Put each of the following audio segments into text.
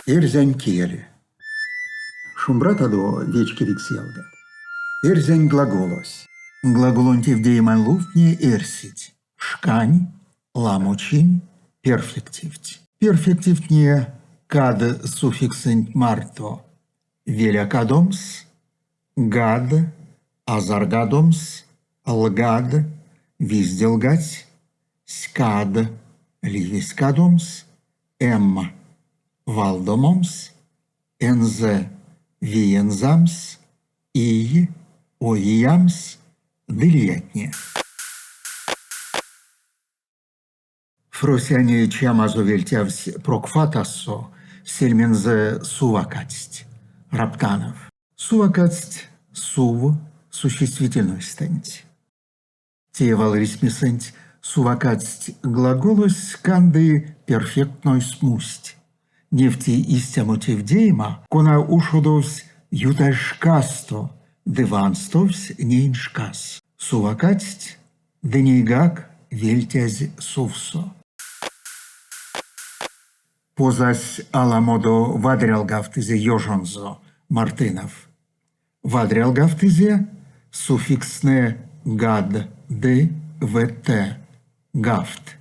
Эрзянь кель. Шумбратадо, вечкевикс ялгат! Эрзянь глаголось. Глаголонь тевдеемань лувтне эрсить шкань, ламочинь, перфективть. Перфективтне кад суффиксэнть марто велякадомс, гад, азаргадомс, лгад, визделгадсь, ськад, ливезькадомс, М. Валдомомс, Нз. Виензамс, Ий, Оиямс ды лиятне. Фросянь чамазо вельтявсь прок фатасо, сельмензэ сувакадсть. Раптанов. Сувакадсть сув существительнойстэнть. Те валрисьмесэнть сувакадсть глаголось канды перфектной смусть. Невти истямо тевдеема, кона ушодовсь ютазь шкасто ды ванстовсь неень шкас. Сувакадсть ды нейгак вельтязь сувсо. Позась аламодо вадрялгавтызе ёжонзо Мартынов. Вадрялгавтызе суффикстнэ гад ды вт, гавт.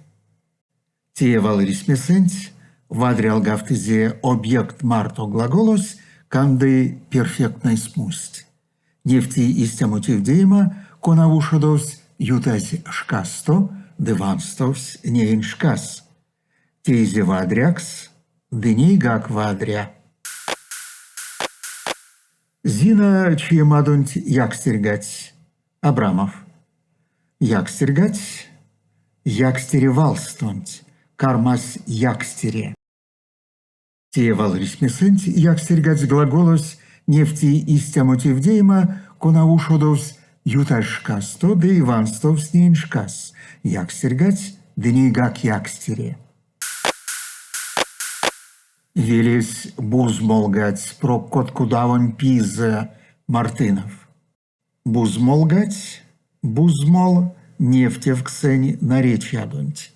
Те валрисьмесэнть вадрялгавтызе объект марто глаголось канды перфектной смусть. Невти истямо тевдеема, кона ушодовсь ютазь шкасто ды ванстовсь неень шкас. Теизе вадрякс ды нейгак вадря. Зина чиемадонть якстерьгадсь. Абрамов. Якстерьгадсь, якстере валстонть кармась якстере. Те валрисьмесэнть якстерьгадсь глаголось невти истямо тевдеема, кона ушодовсь ютазь шкасто ды ванстовсь неень шкас, якстерьгадсь ды нейгак якстере. Велесь бузмолгадсь прок коткудавонь пизэ Мартынов. Бузмолгадсь, бузмол невтевксэнь наречиядонть.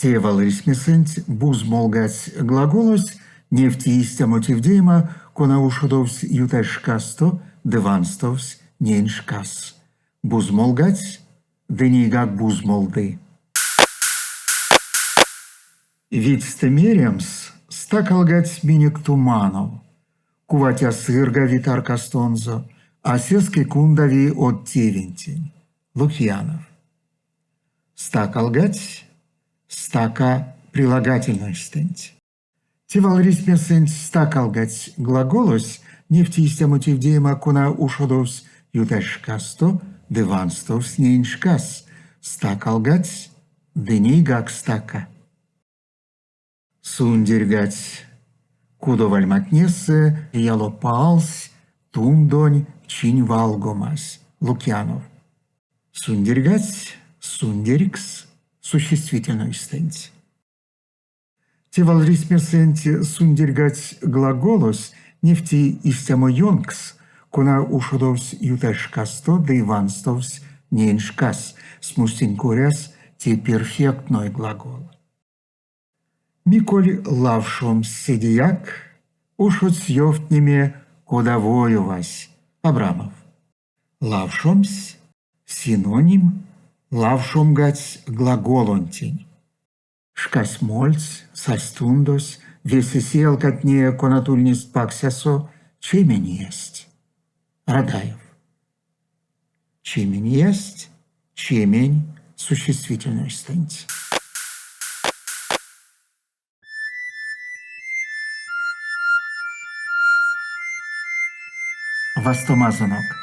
Те валрисьмесэнть бузмолгадсь глаголось невти истямо тевдеема, кона ушодовсь ютазь шкасто ды ванстовсь неень шкас. Бузмолгадсь ды нейгак бузмолды. Видьстэ меремс, стакалгадсь минек туманов. Кувать а сыргави таркастонзо, а сеске кундави од тевентень. Лукьянов. Стакалгадсь стака прилагательнойстэнть. Те валрисьмесэнть стакалгадсь глаголось невти истямо тевдеема, кона ушодовсь ютазь шкасто ды ванстовсь неень шкас. Стакалгадсь ды нейгак стака. Сундерьгадсь. Кудо вальматнесэ яло палсь тундонь чинь валгомась. Лукьянов. Сундерьгадсь сундерькс существительнойстэнть. Те валрисьмесэнть сундерьгадсь глаголось невти истямо ёнкс, кона ушодовсь ютазь шкасто ды ванстовсь неень шкас, смустень коряс те перфектной глагол. Миколь лавшомсь седеяк, ушодсь ёвтнеме, кода воёвась Абрамов. Лавшомсь синоним лавшомгадсь глаголонтень. Шкась мольсь, сась тундось, весе сеялкатне, конат ульнесть паксясо, чемениясть. Радаев. Чемениясть, чемень существительнойстэнть. Вастомазонок.